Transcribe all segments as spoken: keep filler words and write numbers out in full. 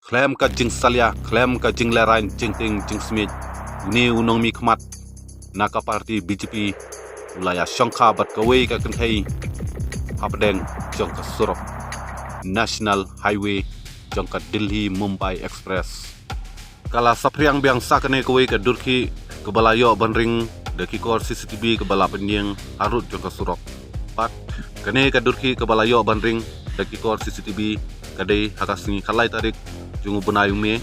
Khlem ka jingsalia, khlem ka jinglehrain jingtieng jingsmiej, une u nongmihkhmat na ka party B J P u la ïashongkha bad kawei ka kynthei hapdeng jong ka surok National Highway jong ka Delhi Mumbai Express. Ka la saphriang biang sa kane kawei ka durkhih kaba la ïoh ban ring da ki kor C C T V kaba la pynïeng harud jong ka surok. Bad kane ka durkhih kaba la ïoh ban ring da ki kor C C T V ka dei ha ka sngi khatlai tarik jong u bnai u May.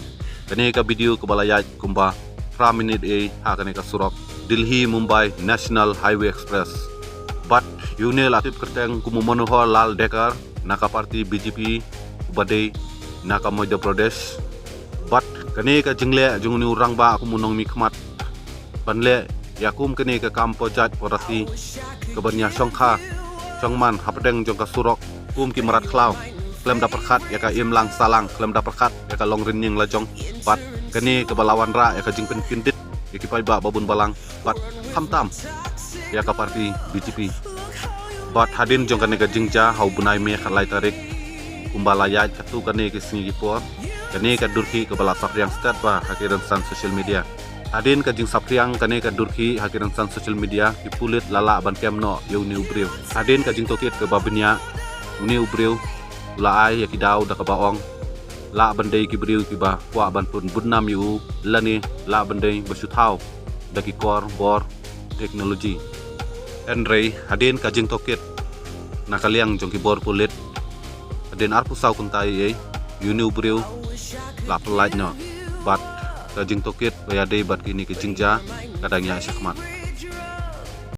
Kane ka video kaba la ïaid kumba phra minit ei ha kane ka surok Delhi Mumbai National Highway Express. Bad ïa une la tip kyrteng kum u Manohar Lal Dekar na ka party B J P uba dei na ka Madhya Pradesh. Bad kane ka jingleh jong une u rangbah kum u nongmihkhmat ban leh ïa kum kane ka kam pyrshah porasi kaban ïashongkha shongman hapdeng jong ka surok kum ki mrad khlaw, khlem da pyrkhat ïa ka imlang sahlang, khlem da pyrkhat ïa ka longrynïeng lajong. Bad kane kaba la wanrah ïa ka jingpynkyndit ïa ki paidbah babun balang bad khamtam ïa ka party B J P. Bad hadien jong kane ka jingjia ha u bnai May khatlai tarik kumba la ïaid katto katne ki sngi ki por, kane ka durkhih kaba la saphriang stet bha ha ki rynsan social media. Hadien ka jingsaphriang kane ka durkhih ha ki rynsan social media, ki pulit la lah ban kem noh ïa une u briew. Hadien ka jingtohkit kaba bniah, une u briew u la ai ïa ki daw da kaba ong lah ban dei ki briew kiba kwah ban pynbud nam ïa u lane lah ban dei ba shu thaw da ki kor bor technology. Hynrei hadien ka jingtohkit na ka liang jong ki bor pulit, hadien arphew saw kynta ïa ei, ïa une u briew la pyllait noh bad ka jingtohkit ba ïadei bad kine ki jingjia ka dang ïaid shakhmat.